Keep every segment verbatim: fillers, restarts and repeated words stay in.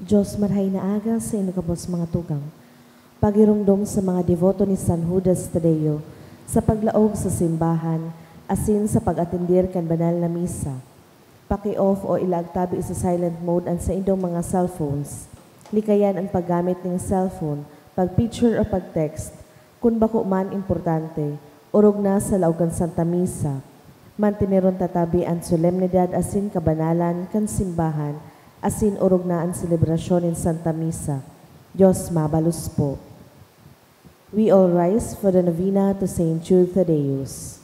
Diyos, marahay na aga sa inyo gabos mga tugang. Pagiromdom sa mga deboto ni San Judas Tadeo sa paglaog sa simbahan asin sa pag-atender kan banal na misa. Paki-off o ilaag tabi sa silent mode an saindong mga cellphones. Likayan an paggamit nin cellphone, pag-picture o pag-text, kun bako man importante, orog na sa laog kan Santa Misa. Manteneron ta tabi an solemnidad asin kabanalan kan simbahan, asin orog na an selebrasyon nin Santa Misa. Diyos mabalos po. We all rise for the novena to Saint Jude Thaddeus.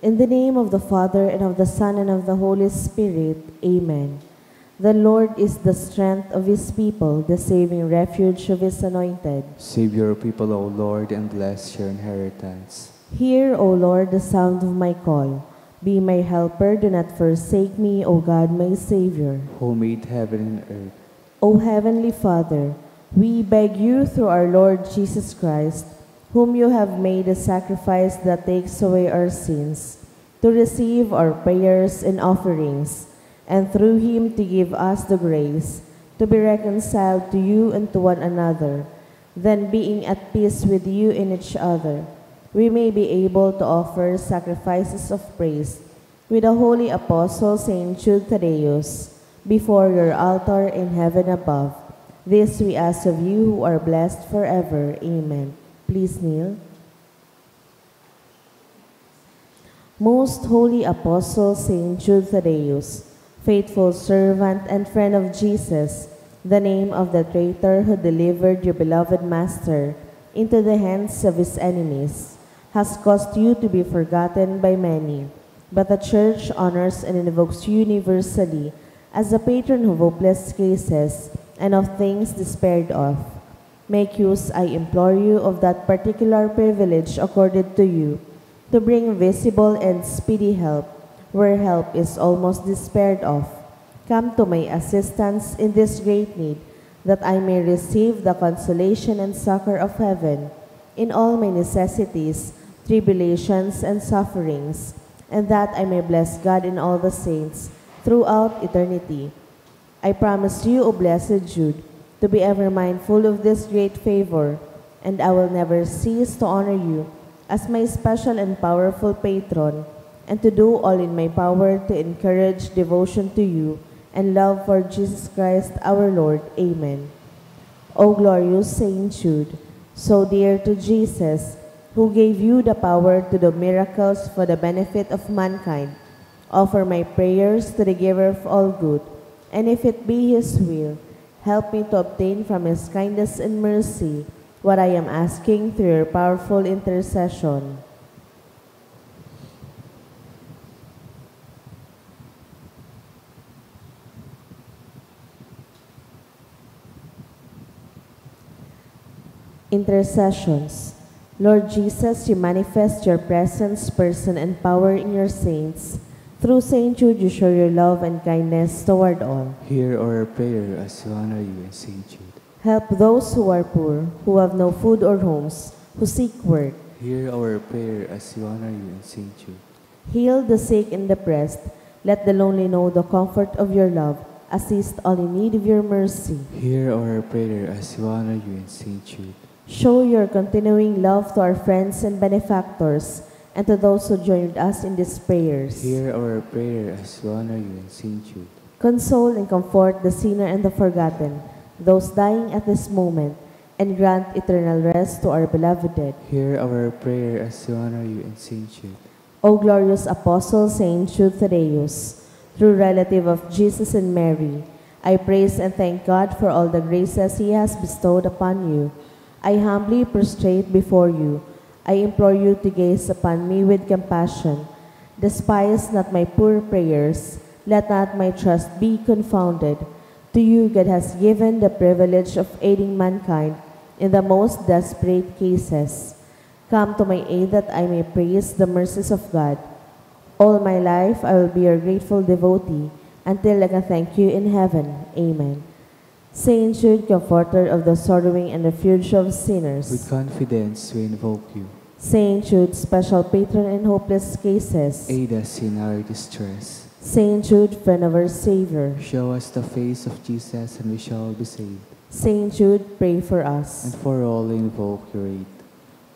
In the name of the Father, and of the Son, and of the Holy Spirit. Amen. The Lord is the strength of his people, the saving refuge of his anointed. Save your people, O Lord, and bless your inheritance. Hear, O Lord, the sound of my call. Be my helper, do not forsake me, O God, my Savior. Who made heaven and earth. O Heavenly Father, we beg you through our Lord Jesus Christ, whom you have made a sacrifice that takes away our sins, to receive our prayers and offerings, and through him to give us the grace to be reconciled to you and to one another. Then, being at peace with you and each other, we may be able to offer sacrifices of praise with the holy apostle Saint Jude Thaddeus, before your altar in heaven above. This we ask of you who are blessed forever. Amen. Please kneel. Most Holy Apostle Saint Jude Thaddeus, faithful servant and friend of Jesus, the name of the traitor who delivered your beloved Master into the hands of his enemies, has caused you to be forgotten by many. But the Church honors and invokes you universally as the patron of hopeless cases and of things despaired of. Make use, I implore you, of that particular privilege accorded to you, to bring visible and speedy help where help is almost despaired of. Come to my assistance in this great need, that I may receive the consolation and succor of heaven in all my necessities, tribulations, and sufferings, and that I may bless God and all the saints throughout eternity. I promise you, O blessed Jude, to be ever mindful of this great favor, and I will never cease to honor you as my special and powerful patron, and to do all in my power to encourage devotion to you and love for Jesus Christ our Lord. Amen. O glorious Saint Jude, so dear to Jesus, who gave you the power to do miracles for the benefit of mankind, offer my prayers to the Giver of all good, and if it be His will, help me to obtain from His kindness and mercy what I am asking through your powerful intercession. Intercessions. Lord Jesus, you manifest your presence, person, and power in your saints. Through Saint Jude, you show your love and kindness toward all. Hear our prayer as we honor you in Saint Jude. Help those who are poor, who have no food or homes, who seek work. Hear our prayer as we honor you in Saint Jude. Heal the sick and depressed. Let the lonely know the comfort of your love. Assist all in need of your mercy. Hear our prayer as we honor you in Saint Jude. Show your continuing love to our friends and benefactors, and to those who joined us in these prayers. Hear our prayer as we honor you in Saint Jude. Console and comfort the sinner and the forgotten, those dying at this moment, and grant eternal rest to our beloved dead. Hear our prayer as we honor you in Saint Jude. O glorious Apostle Saint Jude Thaddeus, true relative of Jesus and Mary, I praise and thank God for all the graces He has bestowed upon you. I humbly prostrate before you. I implore you to gaze upon me with compassion. Despise not my poor prayers. Let not my trust be confounded. To you God has given the privilege of aiding mankind in the most desperate cases. Come to my aid that I may praise the mercies of God. All my life I will be your grateful devotee until I can thank you in heaven. Amen. Saint Jude, comforter of the sorrowing and refuge of sinners. With confidence we invoke you. Saint Jude, special patron in hopeless cases. Aid us in our distress. Saint Jude, friend of our Savior. Show us the face of Jesus and we shall be saved. Saint Jude, pray for us. And for all who invoke your aid.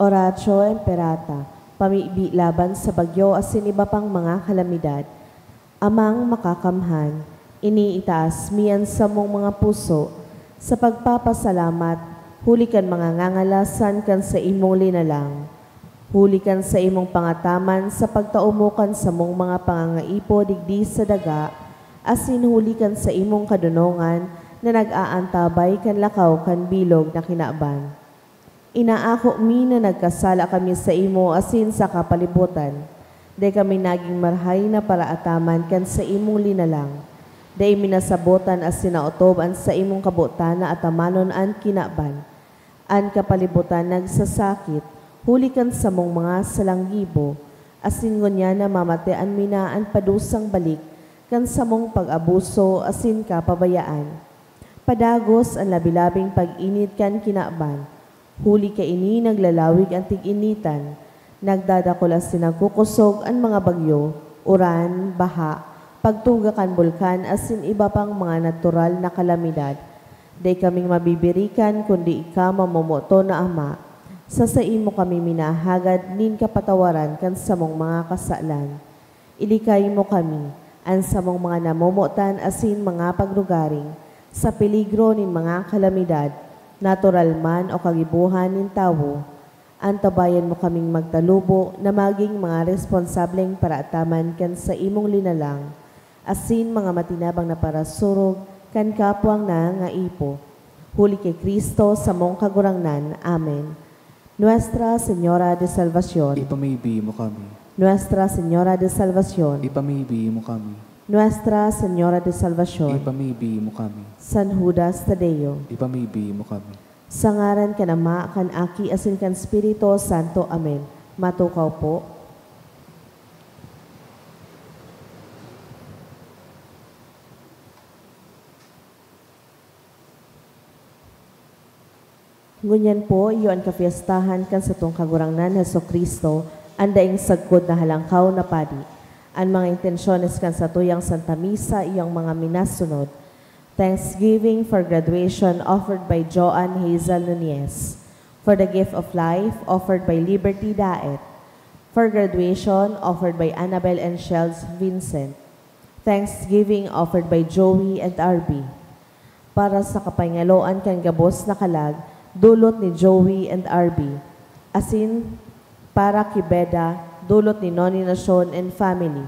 Oratio Imperata, pamibi laban sa bagyo asin iba pang mga kalamidad. Amang Makakamhan, iniitaas mi an samong mga puso sa pagpapasalamat huli kan mga ngangalasan kan saimong linalang, huli kan saimong pangataman sa pagtao mo kan samong mga pangangaipo digdi sa daga, asin huli kan saimong kadonongan na nag-aantabay kan lakaw kan bilog na kinaban. Inaako mi na nagkasala kami saimo asin sa kapalibotan. Dai kami nagin marahay na paraataman kan saimong linalang. Dai mi nasabotan asin naotob an saimong kabotan na atamanon an kinaban. An kapalibotan nagsasakit, huli kan samong mga salanggibo, asin ngunyan namamatean mi na an padusang balik kan samong pag-abuso asin kapabayaan. Padagos an labi-labing pag-init kan kinaban, huli kaini naglalawig an tig-initan, nagdadakul asin nagkukosog an mga bagyo, uran, baha, pagtuga kan bulkan asin iba pang mga natural na kalamidad. Dai kaming mabibirikan kundi ika, mamomoton na Ama. Sa saimo kami minahagad nin kapatawaran kan samong mga kasalan. Ilikay mo kami, an samong mga namomotan asin mga paglugaring, sa peligro nin mga kalamidad, natural man o kagibohan nin tawo. Antabayan mo kaming magtalubo na magin mga responsableng paraataman kan saimong linalang, asin mga matinabang na parasurog kan kapwang nangangaipo. Huli ki Cristo, samong Kagurangnan. Amen. Nuestra Señora de Salvacion. Ipamibi mo kami. Nuestra Señora de Salvacion. Ipamibi mo kami. Nuestra Señora de Salvacion. Ipamibi mo kami. San Judas Tadeo. Ipamibi mo kami. Sa ngaran kan Ama, kan Aki, asin kan Espiritu Santo. Amen. Matukaw po. Ngunyan po, iyo an kapyestahan kan satong Kagurangnan Jesu-Cristo, an daing sagkod na Halangkaw na Padi. An mga intensyones kan satuyang Santa Misa, iyo an mga minasunod. Thanksgiving for graduation offered by Joan Hazel Nunez. For the gift of life offered by Liberty Daet. For graduation offered by Annabel and Shells Vincent. Thanksgiving offered by Joey and R B. Para sa kapangaloan kan gabos na kalag, dulot ni Joey and R B. Asin, para ki Beda, dulot ni Noni Nashon and family.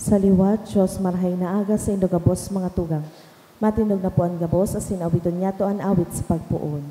Sa liwat, Dios, marahay na aga saindo gabos mga tugang. Matindog na po an gabos asin awiton niyato an awit sa pagpoon.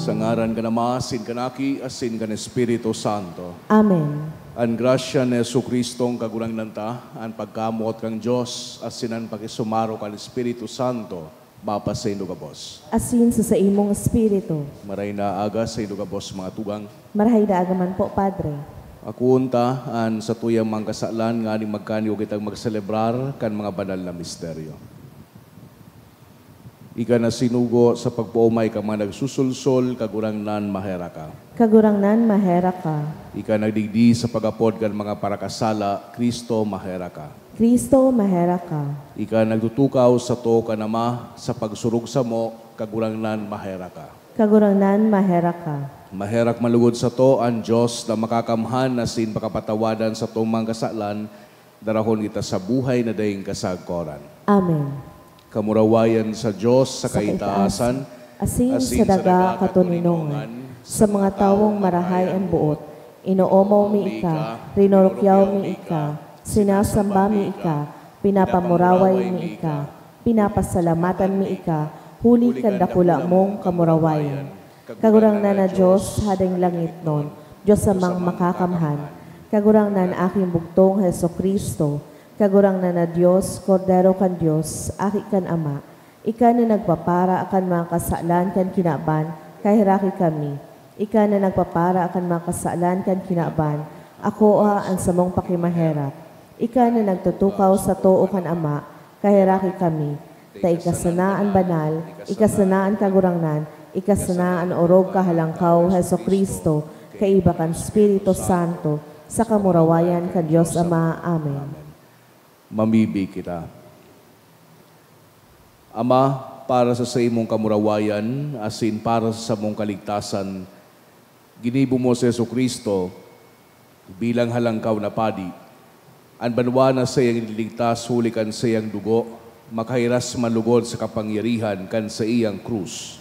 Sa ngaran kan Ama, asin kan Aki, asin kan Espiritu Santo. Amen. An grasya ni Jesu-Cristong Kagurangnan ta, an pagkamoot kan Dios, asin an pakisumaro kan Espiritu Santo, mapasaindo gabos. Asin sa saimong espiritu. Maray na aga saindo gabos, mga tugang. Marahay na aga man po, Padre. Akoon ta an satuyang mga kasalan nganing magkanyo kitang magselebrar kan mga banal na misteryo. Ika na sinugo sa pagpaomay kan mga nagsusulsol, Kagurangnan, maherak ka. Kagurangnan, maherak ka. Ika nagdigdi sa pag-apod kan mga parakasala, Cristo, maherak ka. Cristo, maherak ka. Ika nagtutukaw sato kan Ama sa pagsurog samo, Kagurangnan, maherak ka. Kagurangnan, maherak ka. Maherak man lugod sato an Dios na makakamhan asin pakapatawadan satong mga kasalan, darahon kita sa buhay na daing kasagkoran. Amen. Kamurawayan sa Dios sa Sa kaitaasan, kaitaasan, asin asin sa sa daga daga katoninongan, katoninongan, sa mga tawong marahay an boot, inoomaw mi ika, rinurukyaw mi ika, sinasamba mi ika, pinapamuraway mi ika, pinapasalamatan mi ika, huli kan dakula mong kamurawayan. Kagurangnan na Dios, Hadeng langitnon, Dios Amang Makakamhan, Kagurangnan Aking Bugtong, Jesu-Cristo, Kagurangnan na Dios, Kordero kan Dios, Aki kan Ama, ika na nagpapara kan mga kasalan kan kinaban, kaheraki kami. Ika na nagpapara kan mga kasalan kan kinaban, akoa an samong pakimaherak. Ika na nagtutukaw sa too kan Ama, kaheraki kami. Ta ika sana an banal, ika sana an kagurangnan, ika sana an orog kahalangkaw, Jesu-Cristo, kaiba kan Espiritu Santo, sa kamurawayan kan Dios Ama. Amen. Mamibi kita. Ama, para sa saimong kamurawayan, asin para sa samong kaligtasan, ginibo mo si Jesu-Cristo bilang Halangkaw na Padi. An banwa na saiyang ililigtas huli kan saiyang dugo, makahiras man lugod sa kapangyarihan kan saiyang krus.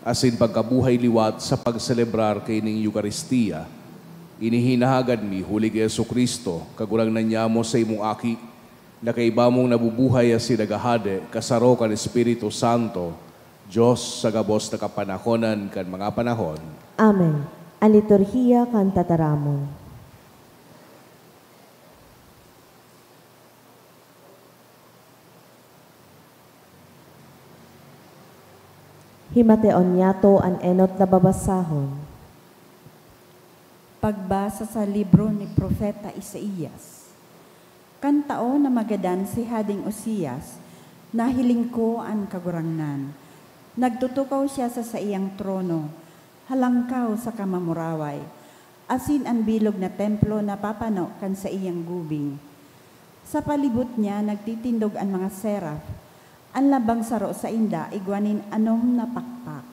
Asin pagkabuhay liwat sa pagselebrar kaining Eukaristia, ini hinahagad mi huli ki Jesu-Cristo, Kagurangnan nyamo, saimong Aki, na kaiba mong nabubuhay asin naghahade, kasaro kan Espiritu Santo, Dios sa gabos na kapanahonan kan mga panahon. Amen. An liturhiya kan tataramon. Himateon niyato an enot na babasahon. Pagbasa sa libro ni Propeta Isaias. Kan taon na magadan si Hadeng Uzias, nahiling ko an Kagurangnan. Nagtutukaw siya sa saiyang trono, halangkaw sa kamamuraway, asin an bilog na templo napapano kan saiyang gubing. Sa palibot niya nagtitindog an mga seraf. An labang saro sainda igwa nin anom na pakpak.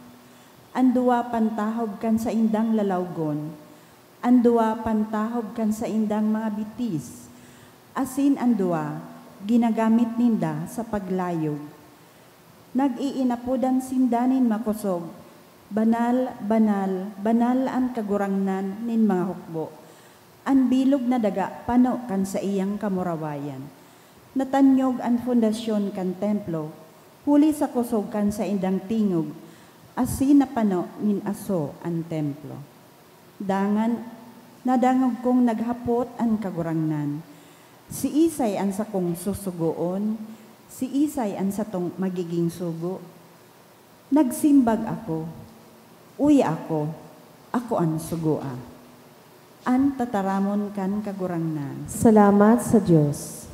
An duwa pantahob kan saindang lalawgon. An duwa pantahob kan saindang mga bitis, asin an duwa ginagamit ninda sa paglayog. Nag-iinapodan sinda nin makosog, "Banal, banal, banal an Kagurangnan nin mga hukbo. An bilog na daga pano kan saiyang kamurawayan." Natanyog an pundasyon kan templo, huli sa kosog kan saindang tingog, asin napano nin aso an templo. Dangan, nadangog kong naghapot an Kagurangnan, "Siisay an sakong susugoon? Siisay an satong magiging sugo?" Nagsimbag ako, "Uya ako, ako an sugoa." An tataramon kan Kagurangnan. Salamat sa Dios.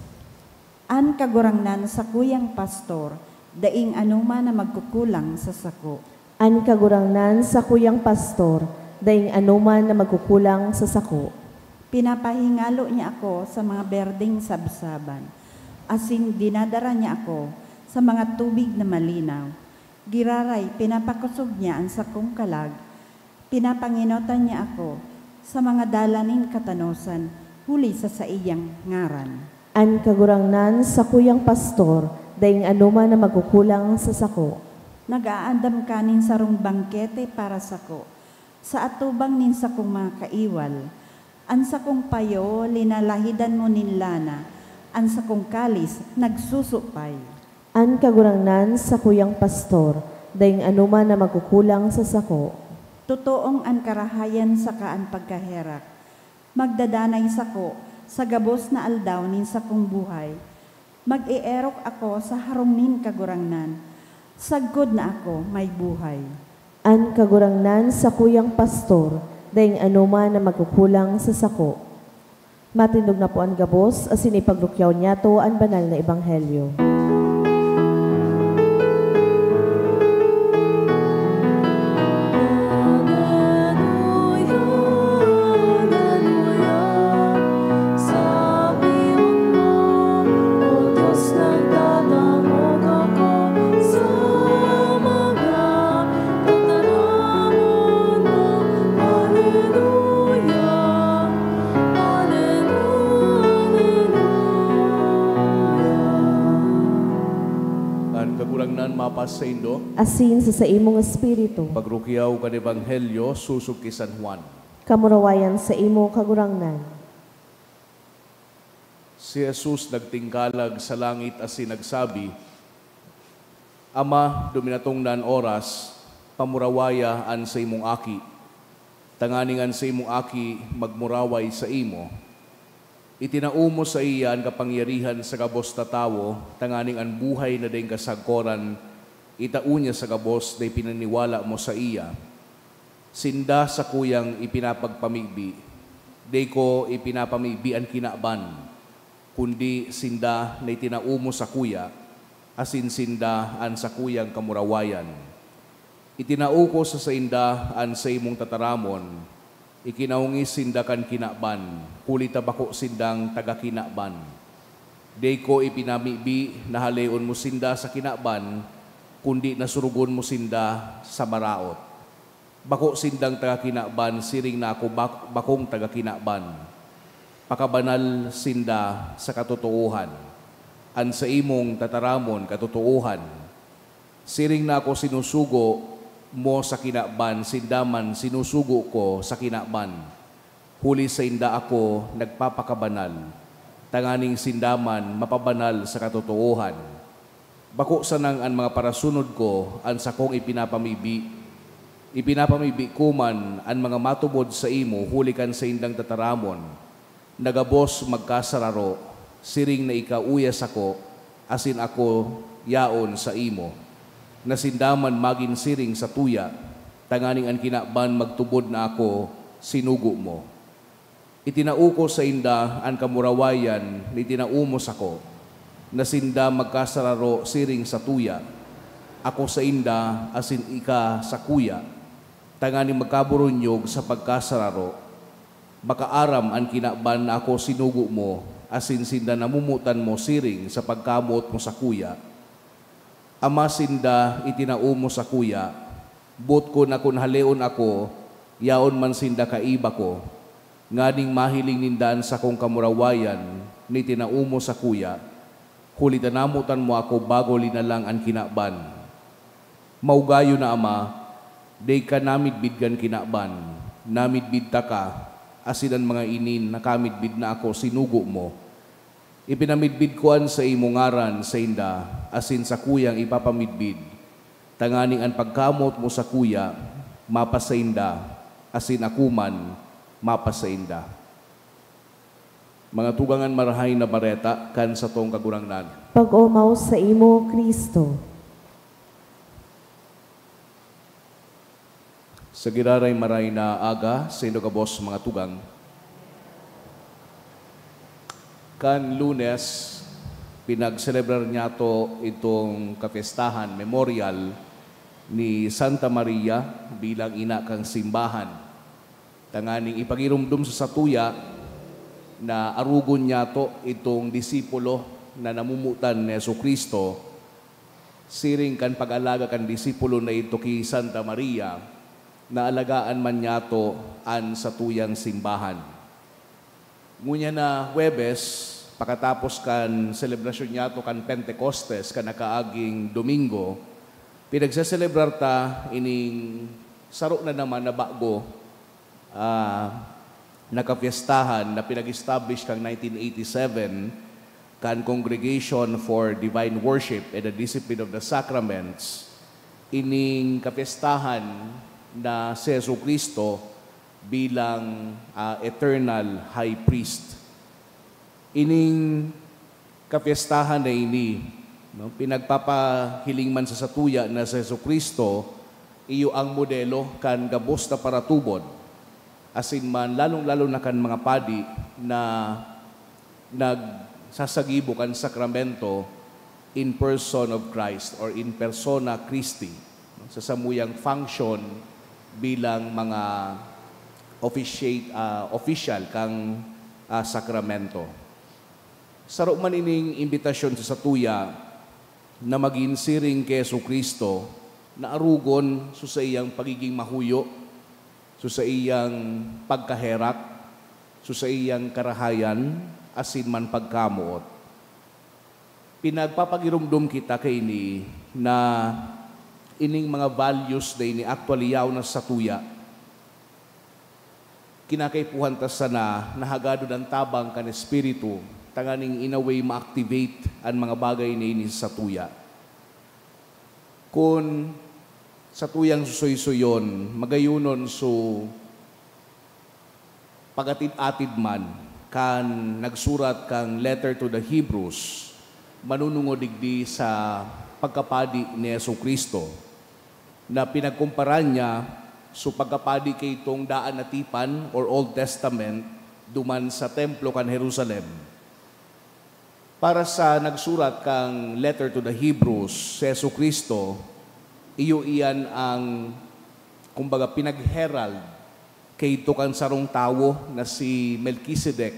An Kagurangnan sakuyang pastor, daing anoman na magkukulang sa sako. An Kagurangnan sakuyang pastor, daing anoman na magkukulang sa sako. Pinapahingalo niya ako sa mga berdeng sabsaban, asin dinadara niya ako sa mga tubig na malinaw. Giraray, pinapakosog niya an sakong kalag, pinapangenotan niya ako sa mga dalan nin katanosan huli sa saiyang ngaran. An Kagurangnan sakuyang pastor, daing anoman na magkukulang sa sako. Nag-aandam ka nin sarong bangkete para sako, sa atubang nin sakong mga kaiwal. An sakong payo linalahidan mo nin lana, an sakong kalis nagsusupay. An Kagurangnan sakuyang pastor, daing anoman na magkukulang sa sako. Totoong an karahayan saka an pagkaherak magdadanay sako sa gabos na aldaw nin sakong buhay. Mag-eerok ako sa harong nin Kagurangnan, sagkod na ako may buhay. An Kagurangnan sakuyang pastor, daing anoman na magkukulang sa sako. Matindog na po an gabos, asin ipagrukyaw niyato an banal na ebanghelyo. An Kagurangnan mapas saindo. Asin sa saimong espiritu. Pagrukyaw kan Ebanghelyo sosog ki San Juan. Kamurawayan saimo, Kagurangnan. Si Jesus nagtingkalag sa langit asin nagsabi, "Ama, duminatong na an oras, pamurawaya an saimong Aki, tanganing an saimong Aki magmuraway saimo. Itinao mo saiya an kapangyarihan sa gabos na tawo, tanganing an buhay na daing kasagkoran itao niya sa gabos na ipinaniwala mo saiya. Sinda sakuyang ipinapagpamibi, dai ko ipinapamibi an kinaban, kundi sinda na itinao mo sakuya, asin sinda an sakuyang kamurawayan. Itinao ko sa sainda an saimong tataramon, ikinaongis sinda kan kinaban, huli ta bako sindang taga kinaban. Dai ko ipinamibi na haleon mo sinda sa kinaban, kundi na surugon mo sinda sa maraot. Bako sindang taga kinaban, siring na ako bak-, bakong taga kinaban. Pakabanal sinda sa katotoohan. An saimong tataramon katotoohan. Siring na ako sinusugo mo sa kinaban, sinda man sinusugo ko sa kinaban. Huli sainda ako nagpapakabanal, tanganing sinda man mapabanal sa katotoohan. Bako sanang an mga parasunod ko an sakong ipinapamibi. Ipinapamibi ko man an mga matubod saimo huli kan saindang tataramon, na gabos magkasararo, siring na ika uya sako, asin ako yaon saimo, na sinda man magin siring satuya, tanganing an kinaban magtubod na ako sinugo mo. Itinao ko sainda an kamurawayan na itinao mo sako, na sinda magkasararo siring satuya, ako sainda asin ika sakuya, tanganing magkaburunyog sa pagkasararo. Makaaram an kinaban na ako sinugo mo, asin sinda namomotan mo siring sa pagkamoot mo sakuya. Ama, sinda itinao mo sakuya, boot ko na kun haleon ako, yaon man sinda kaiba ko, nganing mahiling ninda an sakong kamurawayan na itinao mo sakuya, huli ta namotan mo ako bago linalang an kinaban. Maugayon na, Ama, dai ka namidbid kan kinaban, namidbid taka, asin an mga ini nakamidbid na ako sinugo mo. Ipinamidbid ko an saimo ngaran sainda asin sakuyang ipapamidbid, tanganing an pagkamoot mo sakuya mapasainda, asin ako man mapasainda. Mga tugang, an Marahay na Bareta kan satong Kagurangnan. Pag-omaw saimo, Cristo. Sa giraray maray na aga, saindo gabos, mga tugang. Kan Lunes, pinagselebrar niyato itong kapyestahan, memorial, ni Santa Maria bilang ina kan simbahan. Tanganing ipagiromdom sa satuya na arogon niyato itong disipulo na namumutan ni Jesu-Cristo, siring kan pag-alaga kan disipulo na ito ki Santa Maria, naalagaan man niyato an satuyang simbahan. Ngunyan na Huwebes, pakatapos kan selebrasyon niyato kan Pentecostes, kan nakaaging Domingo, pinagseselebrar ta ining saro na naman na bago ah, na kapyestahan na pinag-establish kan nineteen eighty-seven kan Congregation for Divine Worship and the Discipline of the Sacraments, ining kapyestahan na si Jesu-Cristo bilang, ah, Eternal High Priest. Ining kapyestahan na ini, no, pinagpapahiling man sa satuya na si Jesu-Cristo iyo ang modelo kan gabos na paratubod, asin man lalong-lalo na kan mga padi na nagsasagibo kan sakramento in person of Christ or in persona Christi, no, sa samuyang function bilang mga officiate, ah, official kan, ah, sakramento. Saro man ining imbitasyon sa satuya na magin siring ki Jesu-Cristo na arogon sa saiyang pagiging mahuyo, sa saiyang pagkaherak, sa saiyang karahayan, asin man pagkamoot. Pinagpapagiromdom kita kaini na ining mga values na ini actually yaon na sa satuya. Kinakaipuhan ta sana na hagadon an tabang kan Espiritu tanganing in a way ma-activate an mga bagay na ini sa satuya. Kun satuyang susoy-suyon, magayonon so pag-atid-atid man kan nagsurat kan Letter to the Hebrews, manunungod digdi sa pagkapadi ni Jesu-Cristo, na pinagkumpara niya so pagkapadi kaitong daan na tipan or Old Testament duman sa templo kan Jerusalem. Para sa nagsurat kan Letter to the Hebrews, si Jesu-Cristo, iyo iyan ang, kumbaga, pinag-herald kaidto kan sarong tawo na si Melchizedek,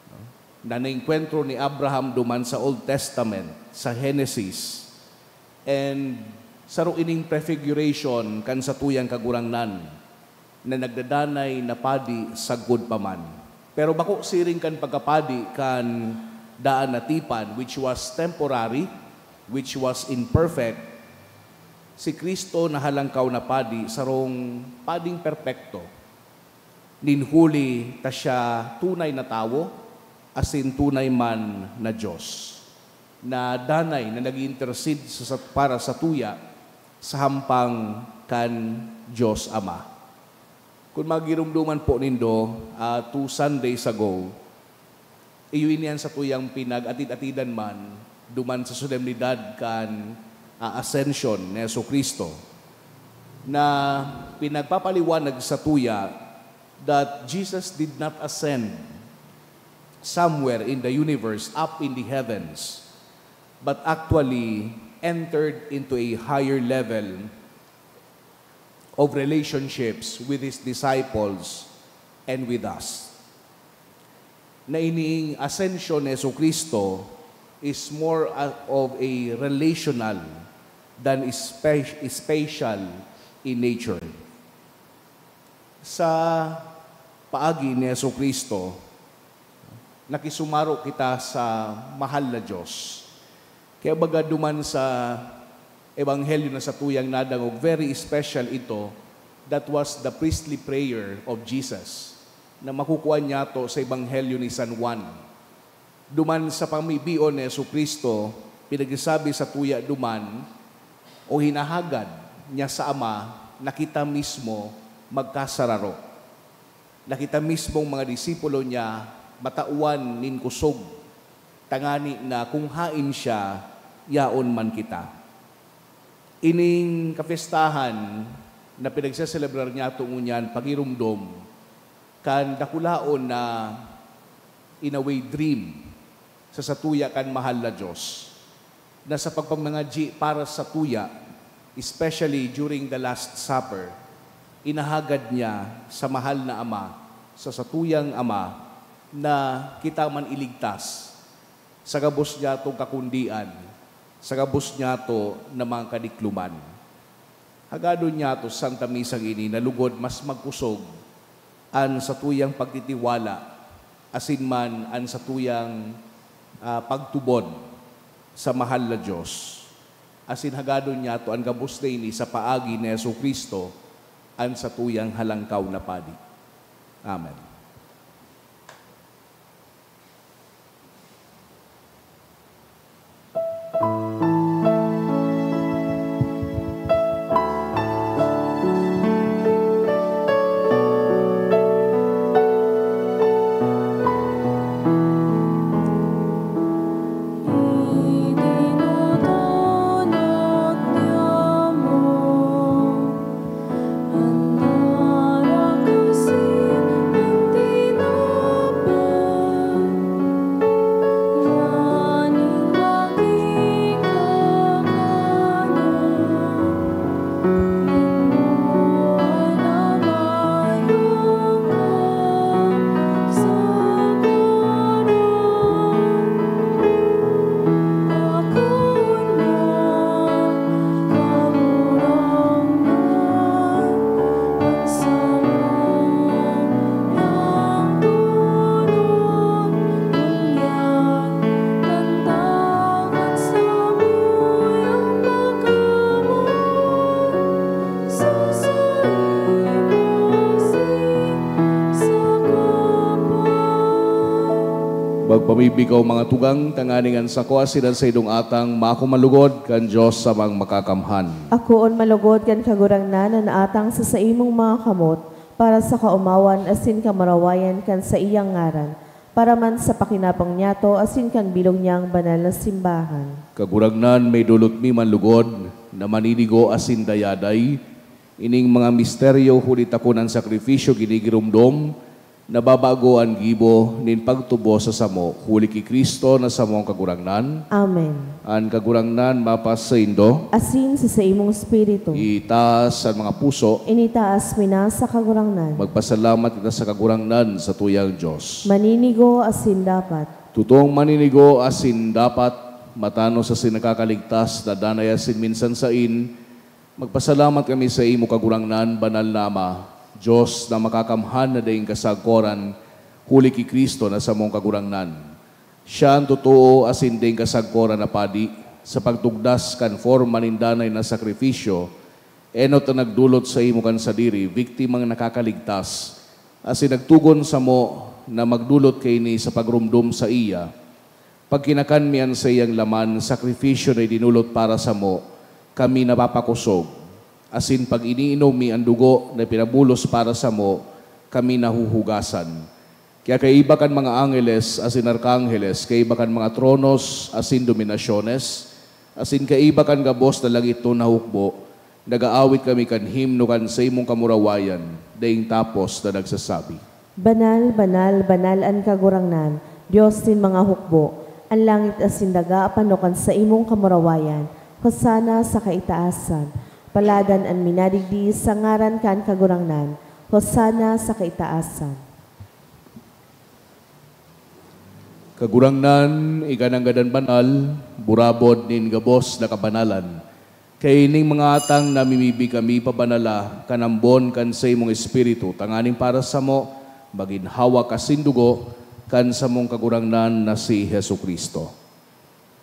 no? Na naengkwentro ni Abraham duman sa Old Testament, sa Genesis. And saro ining prefiguration kan satuyang Kagurangnan na nagdadanay na padi sagkod pa man. Pero bako siring kan pagkapadi kan daan na tipan, which was temporary, which was imperfect, si Cristo na halangkaw na padi, sarong pading perpekto. Nin huli ta siya tunay na tawo, asin tunay man na Diyos, na danay na nag-i-intercede sa, sa, para satuya sa hampang kan Diyos Ama. Kun magiromdoman po nindo, ah, two Sundays ago, iyo ini an satuyang pinag-atid-atidan man duman sa solemnidad kan, ah, Ascension ni Jesu-Cristo, na pinagpapaliwanag satuya that Jesus did not ascend somewhere in the universe, up in the heavens, but actually entered into a higher level of relationships with His disciples and with us. Na ining ascension ni Jesu-Cristo is more a-, of a relational than spe-, spatial in nature. Sa paagi ni Jesu-Cristo, nakisumaro kita sa mahal na Diyos. Kaya baga duman sa Ebanghelyo na satuyang nadangog, very special ito, that was the priestly prayer of Jesus, na makukua niyato sa Ebanghelyo ni San Juan. Duman sa pamibion ni Jesu-Cristo, pinagsasabi satuya duman o hinahagad niya sa Ama na kita mismo magkasararo, na kita mismong mga disipulo niya matawan nin kosog, tangani na kung haen siya, yaon man kita. Ining kapyestahan na pinagseselebrar niyato ngunyan pagiromdom kan dakulaon na, in a way, dream sa satuya kan mahal na Diyos, na sa pagpamangadyi para satuya, especially during the Last Supper, inahagad niya sa mahal na Ama, sa satuyang Ama, na kita man iligtas sa gabos niyatong kakundian, sa gabos niyato na mga kadikloman. Hagadon niyato, Santa Misa ini, na lugod mas magkusog an satuyang pagtitiwala asin man an satuyang, ah, pagtubod sa mahal na Dios. Asin hagadon niyato an gabos na ini sa paagi ni Jesu-Cristo, an satuyang halangkaw na Padi. Amen. Magpamibi kaw, mga tugang, tanganing an sako asin an saindong atang mako malugod kan Dios Amang Makakamhan. Akoon malugod kan Kagurangnan an atang sa saimong mga kamot, para sa kaomawan asin kamurawayan kan saiyang ngaran, para man sa pakinabang niyato asin kan bilog niyang banal na simbahan. Kagurangnan, may dulot mi man lugod na maninigo asin dayaday ining mga misteryo, huli ta kun an sakrifisyo ginigiromdom, nababago an gibo nin pagtubos sa samo, huli ki Cristo na samong Kagurangnan. Amen. An Kagurangnan mapasaindo. Asin sa saimong espiritu. Itaas an mga puso. Initaas mi na sa Kagurangnan. Magpasalamat kita sa Kagurangnan, satuyang Dios. Maninigo asin dapat. Totoong maninigo asin dapat, matanos asin nakakaligtas na danay asin minsan sain, magpasalamat kami saimo, Kagurangnan, Banal na Ama, Dios na makakamhan na daing kasagkoran, huli ki Cristo na samong Kagurangnan. Siya an totoo asin daing kasagkoran na Padi, sa pagtugdas kan forma nin danay na sakrifisyo, enot na nagdolot saimo kan sadiri, biktimang nakakaligtas, asin nagtugon samo na magdolot kaini sa pagromdom saiya. Pag kinakan mi an saiyang laman, sakrifisyo na idinolot para samo, kami napapakosog, asin pag iniinom mi an dugo na pinabulos para samo, kami nahuhugasan. Kaya kaiba kan mga angeles asin arkangeles, kaiba kan mga tronos asin dominasyones, asin kaiba kan gabos na langitnon na hukbo, nag-aawit kami kan himno kan saimong kamurawayan, daing tapos na nagsasabi, "Banal, banal, banal an Kagurangnan, Dios nin mga hukbo. An langit asin daga pano kan saimong kamurawayan. Hosana sa kaitaasan. Paladan an minadigdi sa ngaran kan Kagurangnan. Hosana sa kaitaasan." Kagurangnan, ika nanggad an banal, burabod nin gabos na kabanalan. Kaining mga atang namimibi kami pabanala kan ambon kan saimong Espiritu, tanganing para samo magin hawak asin dugo kan samong Kagurangnan na si Jesu-Cristo.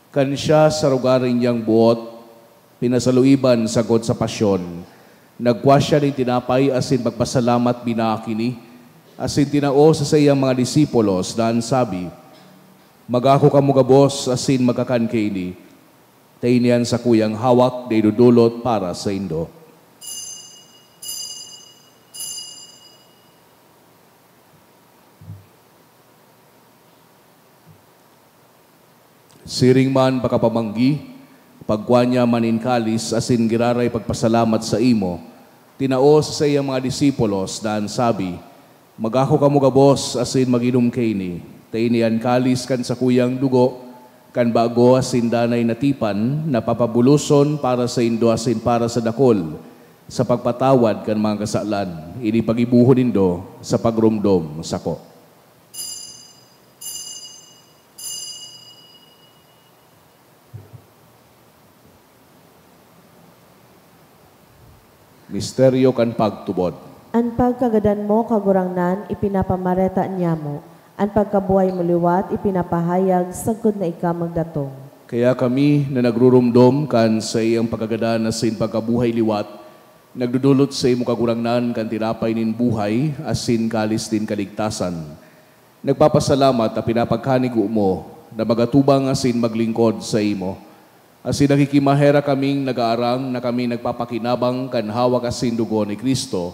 Kan siya sa rogaring niyang buot pinasaluiban sagkod sa pasyon, nagkua siya nin tinapay asin pagpasalamat, binaak ini, asin tinao sa saiyang mga disipulos, dangan sabi, "Magako kamo gabos asin magkakan kaini, ta ini an sakuyang hawak na idodolot para saindo." Siring man pakapamanggi, pagkua niya man nin kalis asin giraray pagpasalamat saimo, tinao sa saiyang mga disipulos, dangan sabi, "Magako kamo gabos asin mag-inom kaini, ta ini an kalis kan sakuyang dugo kan bago asin danay na tipan na papabuloson para saindo asin para sa dakul sa pagpatawad kan mga kasalan. Ini paggibohon nindo sa pagromdom sako." Misteryo kan pagtubod. An pagkagadan mo, Kagurangnan, ipinapamareta niamo. An pagkabuhay mo liwat, ipinapahayag sagkod na ika magdatong. Kaya kami na nagrurumdom kan saiyang pagkagadan asin pagkabuhay liwat, nagdodolot sa imo, Kagurangnan, kan tinapay nin buhay asin kalis nin kaligtasan. Nagpapasalamat ta pinapagkanigo mo na magatubang asin maglingkod saimo. Asin nakikimaherak kaming nagaarang na kami nagpapakinabang kan hawak asin dugo ni Cristo,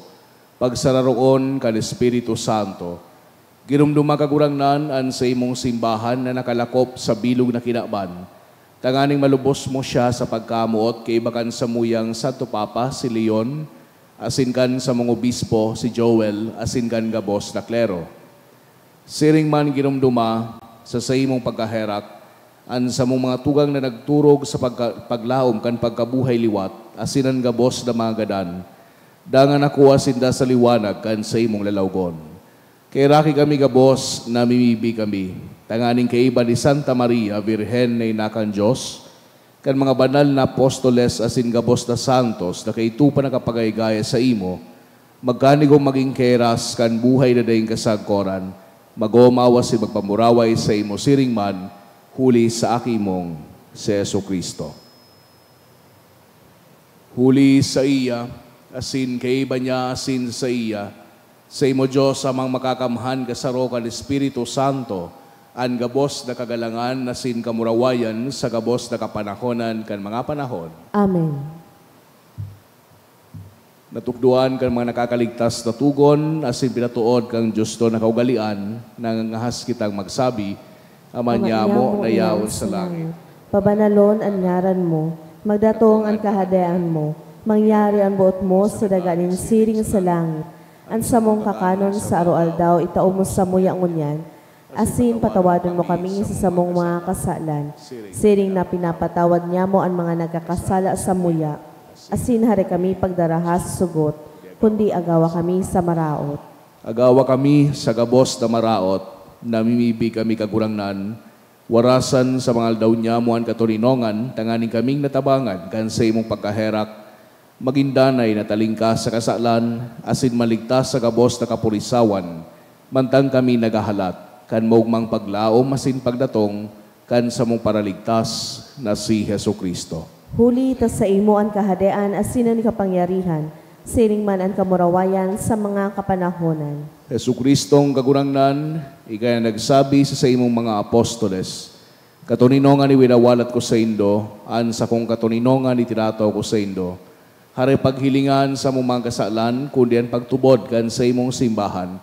pagsararoon kan Espiritu Santo. Giromdoma, Kagurangnan, an saimong simbahan na nakalakop sa bilog na kinaban, tanganing malubos mo siya sa pagkamoot kaiba kan samuyang Santo Papa, si Leon, asin kan samong obispo, si Joel, asin kan gabos na klero. Siring man giromdoma sa saimong pagkaherak an samong mga tugang na nagturog sa pagka-, paglaom kan pagkabuhay liwat, asin an gabos na mga gadan, dangan nakuha sinda sa liwanag kan saimong lalawgon. Kaheraki kami gabos, namimibi kami, tanganing kaiba ni Santa Maria, Birhen na ina kan Dios, kan mga banal na apostoles asin gabos na santos na kaidto pa nakapagaygay saimo, magkanigong magin keras kan buhay na daing kasagkoran, mag-omaw asin magpamuraway saimo siring man, huli sa Aki mong si Jesu-Cristo. Huli saiya, asin kaiba niya, asin saiya, saimo, Dios Amang Makakamhan, kasaro kan Espiritu Santo, an gabos na kagalangan asin kamurawayan sa gabos na kapanahonan kan mga panahon. Amen. Natukdoan kan mga nakakaligtas na togon asin pinatood kan diosnon na kaugalean, nangangahas kitang magsabi, Ama niamo na yaon sa langit. Pabanalon an ngaran mo, magdatong an kahadean mo, mangyari an boot mo sa daga nin siring sa langit. An samong kakanon sa aroaldaw itao mo samuya ngunyan, asin patawadon mo kami sa samong mga kasalan, siring na pinapatawad niamo an mga nagkakasala samuya. Asin hare kami pagdaraha sa sugot, kundi agawa kami sa maraot. Agawa kami sa gabos na maraot, namimibi kami, Kagurangnan, warasan sa mga aldaw niamo an katoninongan, tanganing kaming natabangan kan saimong pagkaherak, magin danay na talingkas sa kasalan, asin maligtas sa gabos na kapurisawan, mantang kami naghahalat kan maogmang paglaom asin pagdatong kan samong Paraligtas na si Jesu-Cristo. Huli ta saimo an kahadean asin an kapangyarihan, siring man an kamurawayan sa mga kapanahonan. Jesu-Cristong Kagurangnan, ika na nagsabi sa saimong mga apostoles, "Katoninongan iwinawalat ko saindo, an sakong katoninongan itinatao ko saindo." Hare paghilinga an samong mga kasalan, kundi an pagtubod kan saimong simbahan,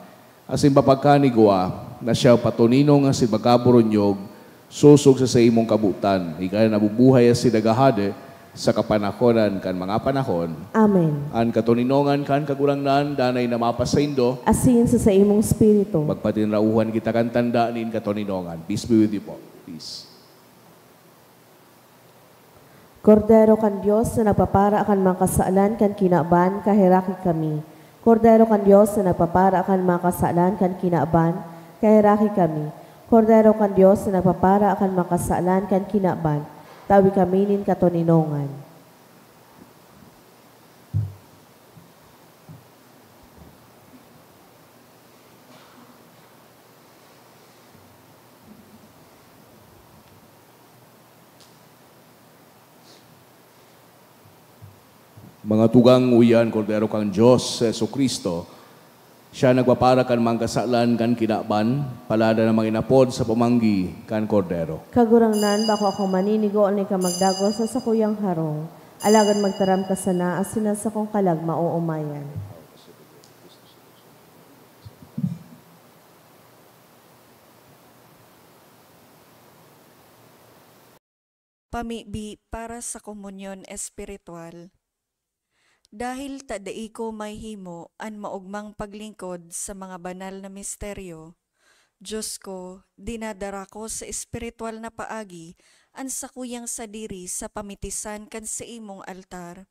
asin papagkanigwa na siya patoninong asin magkaburunyog, sosog sa saimong kabotan, ika na nabubuhay asin naghahade sa kapanahonan kan mga panahon. Amen. An katoninongan kan Kagurangnan danay na mapasaindo. Asin sa saimong espiritu. Magpatinraohan kita kan tanda nin katoninongan. Peace be with you po. Peace. Kordero kan Dios na nagpapara kan mga kasalan kan kinaban, kaheraki kami. Kordero kan Dios na nagpapara kan mga kasalan kan kinaban, kaheraki kami. Kordero kan Dios na nagpapara kan mga kasalan kan kinaban, tawi kami nin katoninongan. Mga tugang, uya an Kordero kan Dios, si Jesu-Cristo. Siya nagpapara kan mga kasalan kan kinaban, palada na manginapod sa pamanggi kan Kordero. Kagurangnan, bako akong maninigo ni ka magdagos sa sakuyang harong, alagad magtaram ka sana asin an sakong kalag maoomayan. Pamibi para sa komunyon espiritual. Dahil ta dai ko mahimo an maogmang paglingkod sa mga banal na misteryo, Diyos ko, dinadara ko sa espiritual na paagi an sakuyang sadiri sa pamitisan kan saimong altar.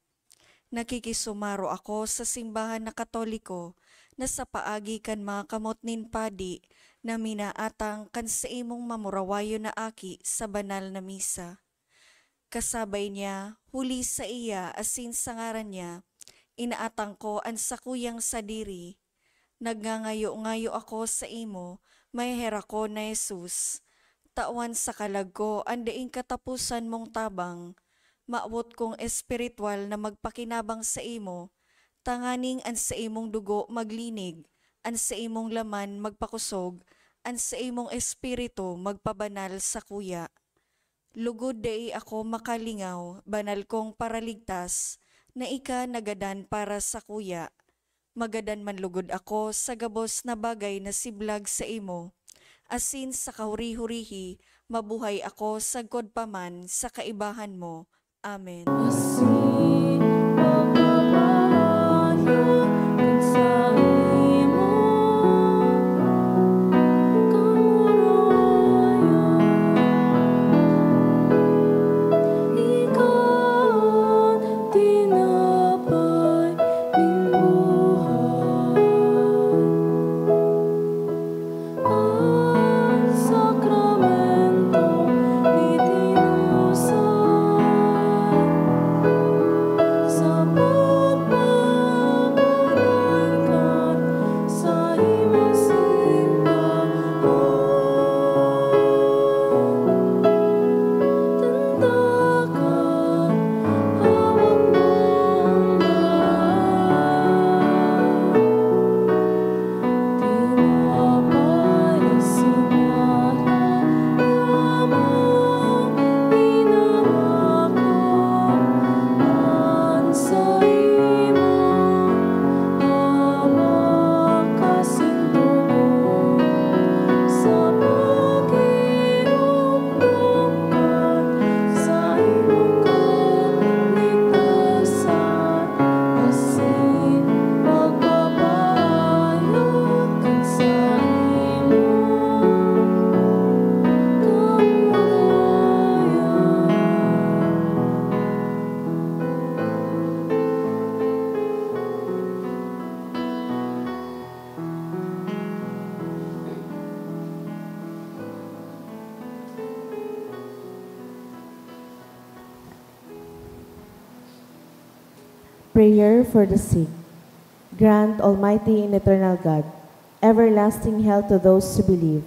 Nakikisumaro ako sa simbahan na Katoliko na sa paagi kan mga kamot nin padi na minaatang kan saimong mamurawayon na aki sa banal na misa. Kasabay niya, huli saiya asin sa ngaran niya, inaatang ko an sakuyang sadiri. Nagngangayo-ngayo ako saimo, maheherak ko na Jesus. Tawan sa kalag ko an daing kataposan mong tabang. Mawot kong espiritual na magpakinabang saimo, tanganing an saimong dugo maglinig, an saimong laman magpakosog, an saimong espiritu magpabanal sakuya. Lugod dai ako makalingaw, banal kong Paraligtas, na ika nagadan para sakuya. Magadan man lugod ako sa gabos na bagay na siblag saimo, asin sa kahuri-hurihi mabuhay ako sagkod pa man sa kaibahan mo. Amen. Asin pagpapahayag kan saimo kamurayan. Ika an tinapay nin buhay. An sakramento itinusay sa pagpapabanal kan saimong simbahan. Tanda ka, hawak mong banal. Tinapay na sinadya mo, inarako an saimong hawak asin dugo, sa pag-iinomdom kan saimong kaligtasan. Asin pagpapahayag kan saimong kamurayan. Prayer for the sick. Grant, Almighty and Eternal God, everlasting health to those who believe.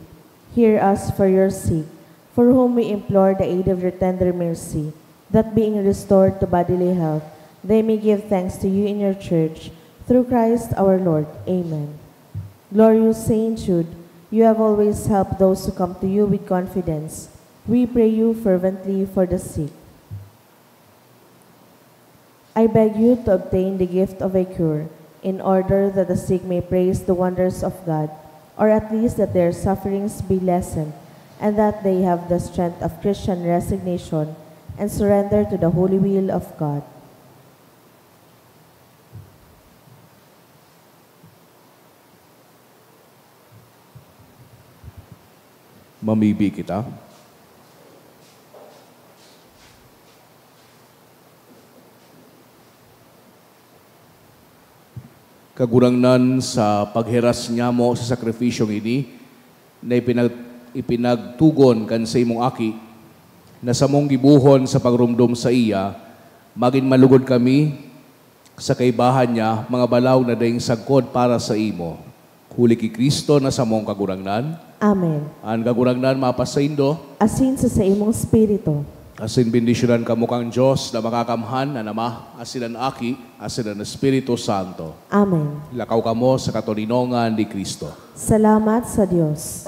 Hear us for your sick, for whom we implore the aid of your tender mercy, that being restored to bodily health, they may give thanks to you in your church, through Christ our Lord. Amen. Glorious Saint Jude, you have always helped those who come to you with confidence. We pray you fervently for the sick. I beg you to obtain the gift of a cure, in order that the sick may praise the wonders of God, or at least that their sufferings be lessened, and that they have the strength of Christian resignation and surrender to the holy will of God. Mamibi kita. Kagurangnan, sa pagheras nyamo sa sakripisyong ini, na ipinag-, ipinagtugon kan saimong Aki, na samong gibohon sa pagromdom saiya, magin malugod kami sa kaibahan niya, mga balaog na daing sagkod para saimo. Huli ki Cristo na samong Kagurangnan. Amen. An Kagurangnan mapasaindo. Asin sa saimong espiritu. Asin bendisyonan kamo kan Dios na Makakamhan, an Ama, asin an Aki, asin an Espiritu Santo. Amen. Lakaw kamo sa katoninongan ni Cristo. Salamat sa Dios.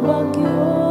bagyo.